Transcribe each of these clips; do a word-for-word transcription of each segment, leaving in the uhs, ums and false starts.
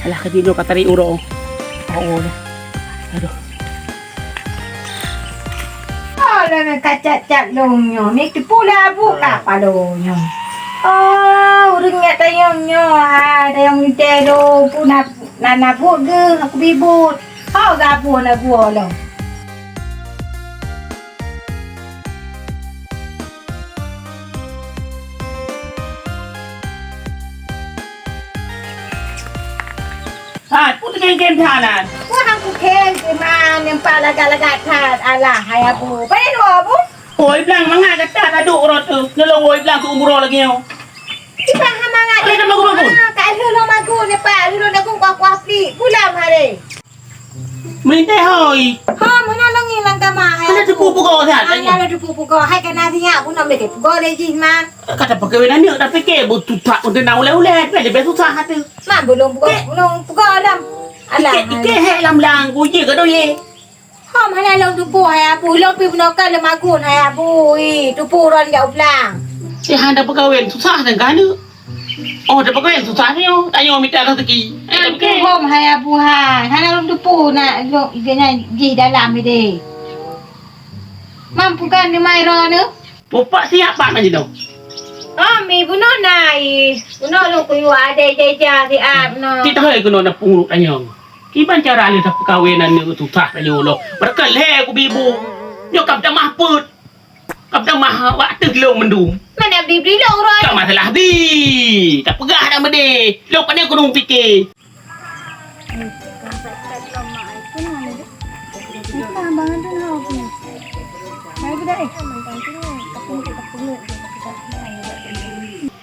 Alah, ka jinoe ka tarék uroe. Oh, oh, dah. Aduh. Oh, lôn ka cat-cat lôn nyoe. Ni teupula buka palo nyoe. Oh, ureueng nyak tayong nyoe. Ah, tayong mintée lôn pun na, na, na buet geuh, aku bibut. Oh, gabuh na gua lôn. Hai, peue teungku khem that nyan? Wah, aku khem, khem nyan, nampak lagak-lagak that. Alah, hai Abu. Pada dua, Abu? Woi, blang, mangat gata taduek uroe teuh. Nyang lôn woi blang seumuroe lagèe nyoe. Kiban ha mangat. Hai, nama guru, Abu? Ah, ka lheueh lôn magun, nampak. Lheueh lôn dagun kuah-kuah plik. Pulang hari. Meulintèe hôi. Ha, meunan lôn ngieng lam kama, hai. Hana teupeu peugah that, hai, hana lôn teupeu peugah. Hai, kana siyak pun nak meuleudeh peugah lé jih, man. Ka tapeukawen aneuk, tapike beututak untuk na ulèe-ulèe, tapi leubeh susah hati. Man, belum peugah, belum peugah lam. Alah, ike, ike hai. Hek lam lang, ku je ka doye. Ha, meunan lôn teupeu, hai Abu. Lôn pi bunoe ka lôn magun, hai Abu. Ih, teupeu uroe jak u blang. Eh, hana peukawen, susah dan ka aneuk. Oh, tapeukawen susah nyoe, tanyoe mita raseuki. Hom hai Abu hai, hana lôn teupeu na lôn jih dalam ideh. Mampu kan di mai droeneuh? Pupak siap bak nyan jinoe. Oh, mi bunoe na ih. Bunoe lôn kuyue adé jeja siat bunoe. Cit hai keunoe na peunguruk tanyoe. Kiban cara lé tapeukawen aneuk susah tanyoe lom. Barangkalee kubibu. Nyoe ka tamah peuet. Ka tamah wak teuh lôn mandum. Mana bri-bri lôn uroe? Ka masalah bi. Ka peugah dah meudeh. Lôn pane keuneuk pike.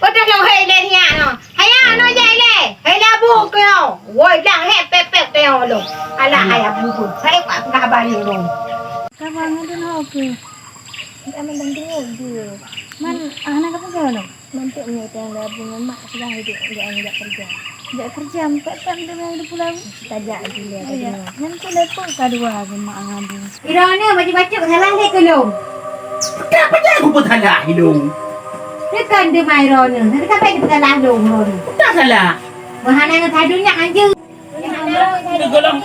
Padahai lôn hai lé nyak nyoe. Hai nyak nyoe jai lé. Hai lé Abu keunoe. Woi, blang hek pek-pek teuh lôn. Alah hai Abu tu. Hai kuat peugah haba lé lôn. Ka bangai tu nah, oke. Kita mantong tengok je. Man, ah, hana ka peugah lom. Mantuk nyoe teuh lé Abu ngon mak sudah hidup jak, jak kerja. Jak kerja, empat tahun dah main pulang. Tajak je lé. Oh, ya. Nyan tu level kedua ke mak ngon Abu. Ira ni baju bacut salah lé ke lom? Kenapa jadi aku pun salah ni dong? Tekan dia mai Rona. Nanti sampai dia pun salah dong Rona. Tak salah. Wahana ngon sadun nyak anjing. Teugohlom,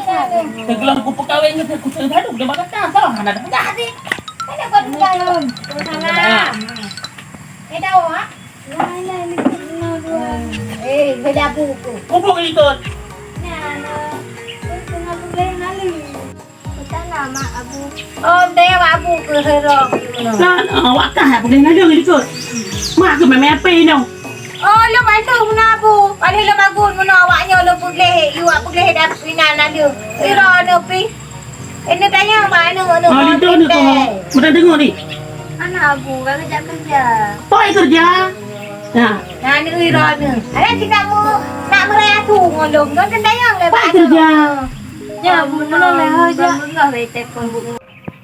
teugohlom kupeukawen ngon si Kucing Sadok, dia makan tak salah, hana teupeugah hati. Ada buat bukan lom. Salah. Eh, tahu, ah? Lah, lah, likot nyoe dua. Eh, beda buku. Buku likot. Nah, nah. Itu tengah bulan lalu. Kita nama Abu. Oh, dia Abu ke herong. Nah, nah, awak kah aku boleh ngadu likot. Mak aku memang apa ini? Oh, lôn bantu guna Abu. Paling lôn bagun guna awak nyoe lôn peugleh, iwak peugleh dap inan anu. Ira anu pi. Ini tanya ba anu anu. Ah, linto ni kau. Mata tengok ni. Anak Abu, kalau kerja kerja. Poi kerja. Nah. Nah, ni ira ni. Ada tidak mu nak meraya tu ngolong. Kau tanya le ba anu. Kerja. Ya, Abu, mana le ha ja. Bengah le telepon Bu.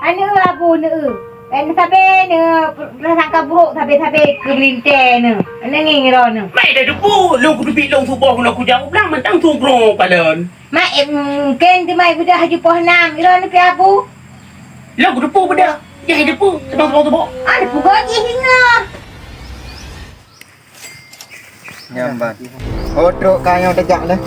Aneuk Abu neu. Lain sabe neu, prasangka buruk sabe-sabe keu meulintèe neu. Aneuk ngieng droeneuh. Mai dah debu, lôn kuteubiet lôn suboh guna kujak u blang mantong subroe kalon. Mai, em, mungken teumai beudah ju poh nam, droeneuh pi Abu. Lôn kuteupeu beudah, jah debu, teubang suboh-suboh. Ah, debu gok jih ingat. Nyamban. Oh, trok ka nyang tajak leh.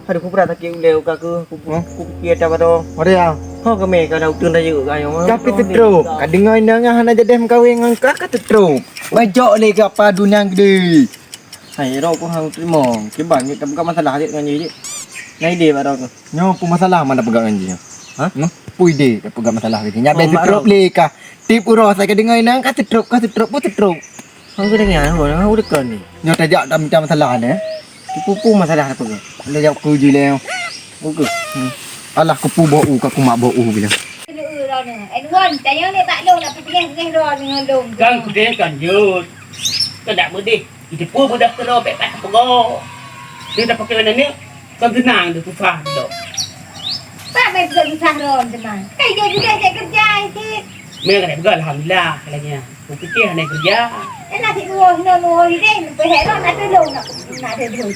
Aduh, kubra sakét ulèe uka ku, ku, ku, kupiké ata baroe. Mari ya. Ho kami ka na uteun rayeuk ka nyoe. Tapi teutrok. Ka deungoe inong hana jadeh meukawen ngon ka, ka teutrok. Bajok lé ka apa dunia gede. Hai, ro ku hang teurimong. Kiban nyoe tapeugah masalah jeuet ngon jih. Na ide baroe ku. Nyoe peue masalah mana peugah ngon jih? Ha? Nyoe peue ide tapeugah masalah lagi. Nyak bèk teutrok lé ka. Tip uroe sai ka deungoe inong ka teutrok, ka teutrok, peue teutrok. Hang keudeungoe, hang udeukon ni. Nyoe tajak dak mita masalah nyoe. Peue-peue masalah apa ke? Anda jawab ku je lé. Oke. Hmm. Alah kupu boh u ka kumak boh u bilang. N one, tanya ni bak long nak pergi pergi dua dengan long. Kan kude kan jut. Kan dak mudih. Itu pun budak kena bek tak pego. Dia dah pakai mana ni? Kan tenang dia susah dia. Tak main susah-susah ron tenang. Kan dia juga dia kerja sikit. Memang kena pegang alhamdulillah lagi. Kupike hana keureuja. Ena sit nuwoe hinoe nuwoe hideh, peuhek lom na tulông nak, nak deuh.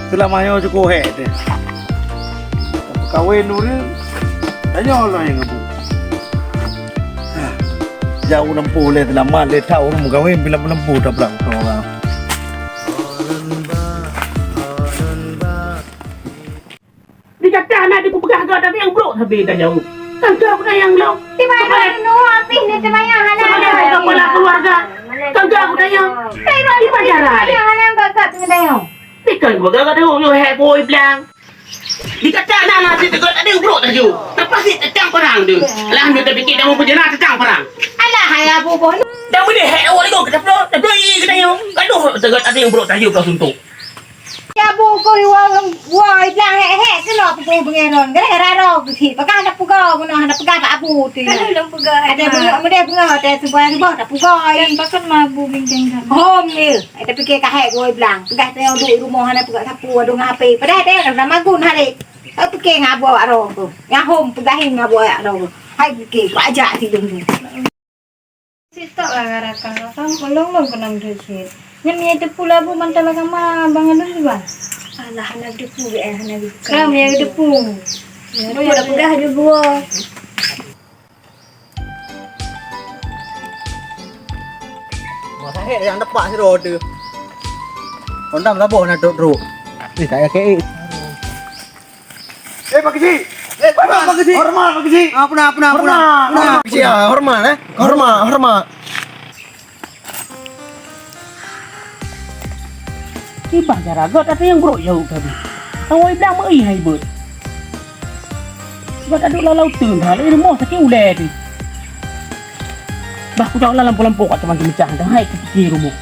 Seulama nyoe cukup hek teuh. Kawen ureueng, tanyoe Allah nyang ngeubuk. Jauh lampu lé teulamat lé tau ureueng meukawen bila lampu tabrak orang. Di gata na di kupeugah gata nyang brok sabe ka jauh. Kan ka aku tanyong lom. Di mana nu habis ni temayang hana. Sebagai kepala keluarga, kan ka aku tanyong. Di mana cara ni? Hana ka ka tanyong. Di kan gua gata nyoe hek boi blang. Di kata na na si tegot ada brok taju. Tapi si tetang perang tu. Lah ni terfikir dah mau penjara tetang perang. Alah hai abu boh. Dah boleh hek awak lego kita pro. Tapi i kita nyoe. Gaduh tegot ada brok taju kau suntuk. Ya bu ko wa wa idang hek hek kena pukul bengeron. Gara-gara ro kecil. Pakai ada pukul guna ada pegang tak abu tu. Ada belum pegang. Ada bunga mede bunga ada sebuah sebuah tak pukul. Dan pakai mabu bingkang kan. Hom ni. Ai tapike ka hék goi blang, peugah teuh duek rumoh hana peugah sapeue, adoh ngon H P. Padahai teuh na magun hari. Ai pike ngon abu awak droe tu. Nyang hom peugah ngon abu awak droe tu. Hai pike, kujak sidong tu. Sitok lah rakang-rakang, ulông-ulông keunong duit cit. Nyan mie teupeu labu mantong lah kama abang adun tu bah. Alah, hana teupeu, eh, hana teupeu. Kau mie teupeu. Mie teupeu dah peugah ju gua. Wah, sahét nyang tepak sidroe teuh. Rondam saboh na trok-trok. Eh, tak payah keuék. Eh, Pak Keuchik! Eh, Pak Keuchik! Hormat, Pak Keuchik! Ah, puna, puna, puna. Hormat! Hormat, Pak Keuchik, ah, hormat, eh. Hormat, hormat. Kiban cara gata nyang brok jauh tadi. Awai blang meu hai beuet. Gata duek lam laôt teun, ha, lé rumoh sakét ulèe teuh. Bah kujak lam lampôh-lampôh kat teuma geumeucah, dah hai keu pike rumoh.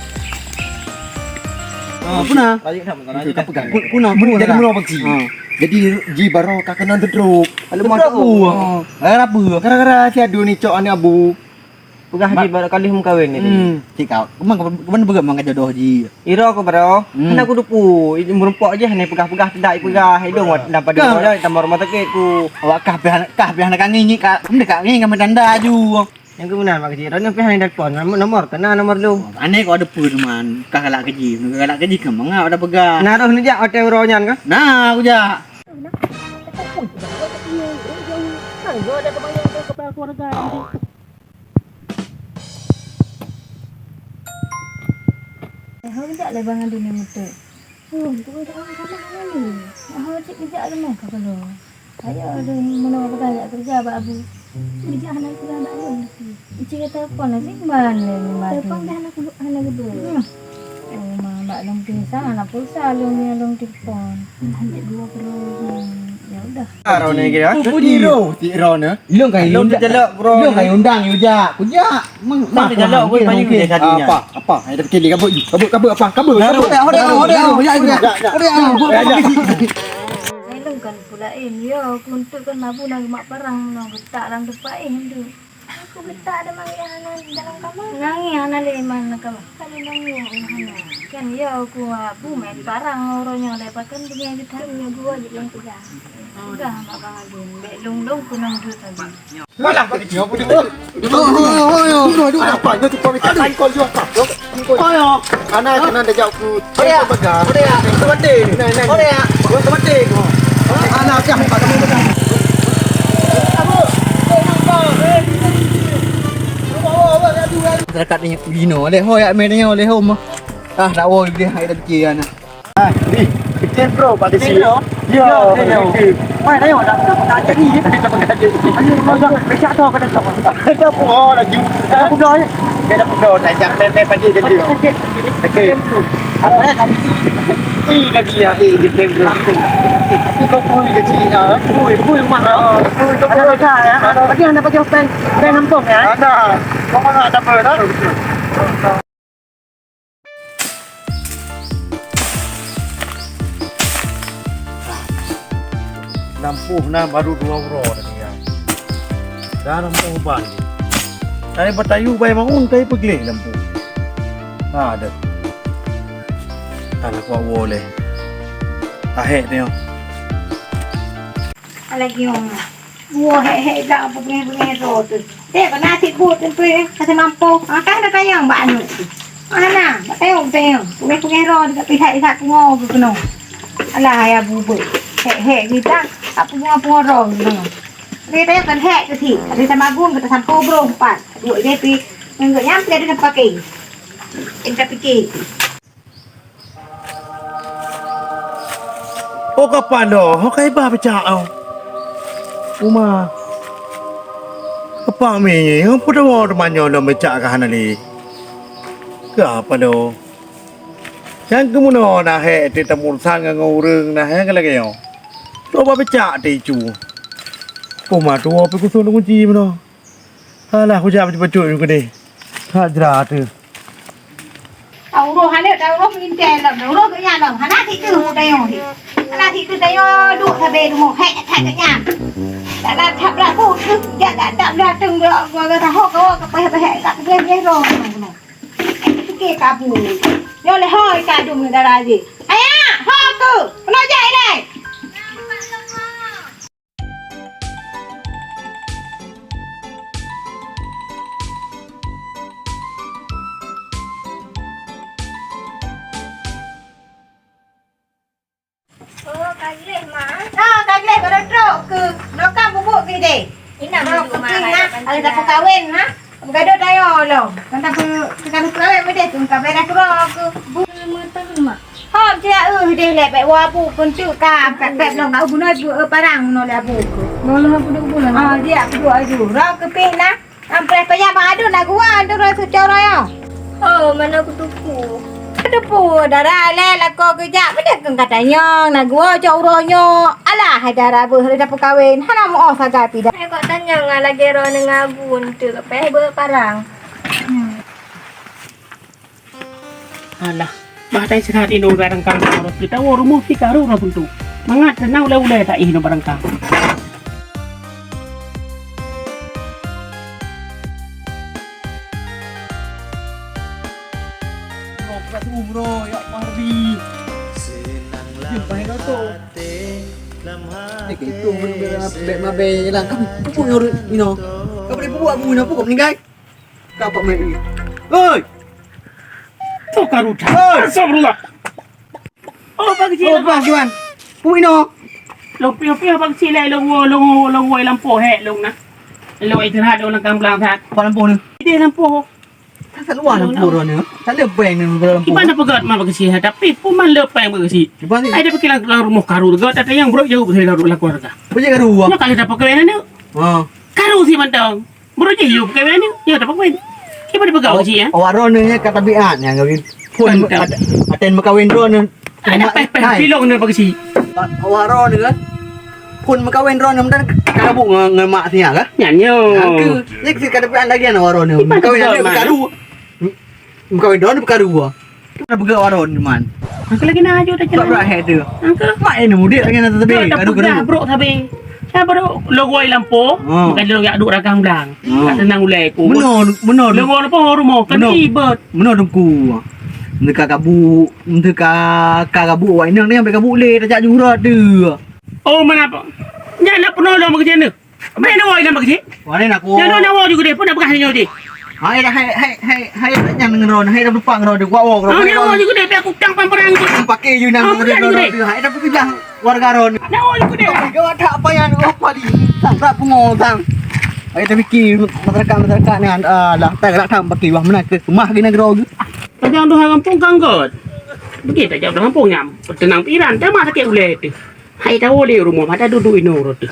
Ah, puna. Ka peugah. Pu-, puna, puna. Jadi meunyoe bak si. Ah. Jadi ji baroe ka keunan teudrop. Lalu teudrop. Ah. Gara-gara apa? Gara-gara si Adun ni cok aneuk abu. Peugah ji baroe ka lheueh meukawen ni. Hmm. Cit kau, keuman, keuman peugah mangat jodoh ji? Iro ku baroe, hmm, hana kuteupeu, meureumpok jih hana peugah-peugah, tidak peugah, idong wat dapat dua, tambah rumah sakit ku. Awak kah pih hana, kah pih hana kangi nyi ka, meudekat ngi ka meutanda aju. Nyang keumeunang mak keuchik, droeneuh pih hana telepon, nomor, nomor, kena nomor lu. Aneh kau ada pun man, kah galak keji, galak keji ke mangap ada peugah. Nah, roh neujak hotel uroe nyan kah? Nah, aku jak. Eh, ho geujak lé Bang Adun nyang meuteuk. Oh, tu dah sama hana ni. Ho cit geujak lé mah ka kalo. Ayo deh, mana apa kaya kerja bak Abu. Geujak hana keurah bak Abu. Cit ka telepon lah sih, ban lé ni madu. Telepon dah hana kudu, hana kudu. Hmm. Oh, ma bak lông pisang, hana pulsa lông ni lông telepon. Hana dua puluh. Ya udah. Aro ni kira. Tu pun iro, ti iro ni. Lông kai undang. Lông kai undang, yu jak. Ku jak. Mang, mang, mang, mang, mang, mang, mang, mang, apa? Apa? Ai dah fikir kabut, kabut, kabut apa? Kabut, kabut. Hore, hore, hore, hore. Ai lông kan pula in, yo, kuntuk kan mabu na mak parang na getak lam tempat in tu. Aku getak ada mangi hana dalam kamar. Nangi hana lé man kamar. Kalau nangi hana. Kan yo aku abu main parang uroe nyoe lé pakan punya getak. Punya gua je yang pegang. Pegang mak bang Adun. Bek lông-lông kunang duit tadi. Malah bagi dia boleh. Apa? Dia tu kau minta kau jual apa? Ayo. Anak kena dah jauh ku. Korea. Korea. Korea. Korea. Korea. Anak siapa? Masyarakat ni bino leh ho yak meh nyoe leh ho mah. Ah, tak wo dia hai dah fikir ana. Ah, ni, kecil bro, Pak Kecil. Kecil, bro? Ya, ya, ya. Kecil. Mai, ayo, nak, nak, nak jadi, ya. Ayo, bro, dah, besar tu, kena tu. Kita pun, oh, laju. Dah pun dah, ya. Dia dah pun dah, tak jak, tak, tak, pagi dia dia. Okey. Okey. Apa ya, tadi? Ih, lagi ya, eh, kecil bro. Tapi kau pun kecil, ya. Pui, pui, rumah. Oh, pui, kau pun dah, ya. Ada lagi yang dapat jawab pen, pen kampung, ya. Ada. Kau mana ada apa, dah? Lampôh na baru dua uroe tadi nyan. Dan lampôh ban. Tadi batayu bai maun tadi peugleh lampôh. Ha deh. Alah kuat woe leh. Ahek tengok. Lagi orang. Wah, hek-hek gak apa pengeh-pengeh roh tu. Eh, kena asyik buet tu, eh. Kata mampu. Ah, kan ada kayang bak anu tu. Ah, na, bak tayong, tayong. Pengeh-pengeh roh dekat pihak-pihak pungo ke kena. Alah, ya bubuk. Hek-hek kita, tak pungo-pungo roh ke kena. Dia tayong kan hek ke si. Ada sama gung, kita sampo bro, empat. Dua dia pi. Ngon geuh nyan pih ada tapaké. Kita pikir. Oh, kapan doh? Ho kai bah peucak oh. Uma. Apa mi? Ho peudawa teuma nyoe lom peucak ka hana lé. Keu apa doh? Nyang keumeunoe na hék teuh tamurusan ngon ureueng na hék lagée nyoe. Coba peucak teuh icu. Uma tuwoe pih kusong kunci meunoe. Alah, kujak bacut-bacut keudeh. Hak jra teuh. Tauroh aneuk, tauroh meulintèe lom, tauroh geuh nyan lom. Hana sit teuh tayong sit. Hana sit teuh tayong duek sabe rumoh. Hék, hék geuh nyan. Dak na that brat bu teuh, jak dak dak beulateueng geuh, geuh, geuh taho kawa ka payah beuhék, ka peugleh-gleh droe. Pike kabu. Nyoe lé hôi ka dum dara jih. Ayah, ho tu. Keunoe jak ilai. Oh, ka gleh, Ma. Ha, ka gleh, baru trok keu lokam bubuk keu ideh. Ina bubuk, Ma, ada dapur kawen, ha? Meugadôh tayong lom. Kan tapi sekarang pegawai meudah tu, ka beres keudroe keu. Lima tahun, Mak. Hop, dia, eh, deh, lek, bek wabu, kuntuk ka, pek-pek lom, nak bunoe, bu, eh, parang, bunoe lek abu ku. Bunoe abu dua bulan. Ah, dia, dua abu. Roh kepih nah. Ampreh payah bak adun, nak gua, adun rasa coro yo. Oh, mana kutupu? Kutupu, dara lek, lako kejak, beda keng katanyong, nak gua, cok uroe nyoe. Alah, hai dara beuh, dah peukawen, hana muoh sagai pida. Hai kok tanyong, ah, lagèe roh nengah bun, tu, payah beuh parang. Hmm. Alah, bah tai sehat inoe barangkang, kita wo rumoh si karu na pintu. Mangat teunang ulèe-ulèe taih inoe barangkang. Bro, buka tu, bro, ya Mahdi. Senang lah hati. Ni itu bek mabe lah. Kamu pupuk nyoru ino. Kau boleh pupuk aku ino pupuk meninggai. Kau apa main ini? Hei! Tu karu dah. Hei! Astagfirullah. Oh, Pak Kecil. Oh, Pak Kiwan. Pui no. Long piah-piah Pak Kecil, eh, long wo, long wo, long wo lampu hek long nah. Long istirahat long langkang belang saat. Apa lampu ni? Ideh lampu. Asal luar lampu dah ni. Tak ada peng ni dalam lampu. Iban dah pegat mah Pak Kecil, tapi pun man le peng Pak Kecil. Iban ni. Ada pikiran dalam rumah karu tu, tak ada yang buruk jauh pasal dalam keluarga. Apa je karu? Nak kali dapat kawin anak. Ha. Karu si mantong. Baru je yuk kawin ni, ya tak apa. Kita pada pegang uji ya. Awak droeneuh nyan ka tabiat nyan kawin. Phôn aten meukawen droeneuh. Ada peh-peh pilong ni bagi si. Awak droeneuh kan. Phôn meukawen droeneuh dan ka bu ngon mak sia kah? Nyan yo. Nyan ke, nyan ke ka tabiat lagi awak droeneuh. Meukawen aneuk meukaru. Meukawen droeneuh meukaru. Kita peugah waron cuman. Angka lagi na aju dah jalan. Berat head tu. Angka. Mak ini mudik lagi nanti tadi. Dah peugah brok sabe. Saya baru logoi lampu. Ha. Bukan lo yak duk ragang blang. Ha. Tak tenang ulai ku. Benar, benar. Logoi lampu rumah kan ribet. Benar dengku. Mereka kabu, mereka kabu wak inang ni sampai kabu le tak jak jurat tu. Oh mana apa? Nyak nak penolong macam mana? Mana nyawa inan bak keuchik? Wah, ni nak ku. Nyawa, nyawa juga deh, pun nak peugah nyawa deh. Hai dah, hai, hai, hai, hai dah nyan ngeron, hai dah lupa ngeron deh, wak wak ngeron. Ah, nyawa juga deh, biar aku tang pamperang tu. Pakai je nang ngeron deh. Hai dah peugah warga ron. Nyawa juga deh. Gawat tak apa yang apa di. Tang tak pungo tang. Hai dah fikir masyarakat, masyarakat ni, ah, lah tak gerak tang pakai wah mana ke kemah gina gero tu. Tajang tu harampung kanggot. Begitu tajang tu harampung nyam. Tenang piran, tema sakit ulai tu. Hai tahu di rumah pada duduk ino roti.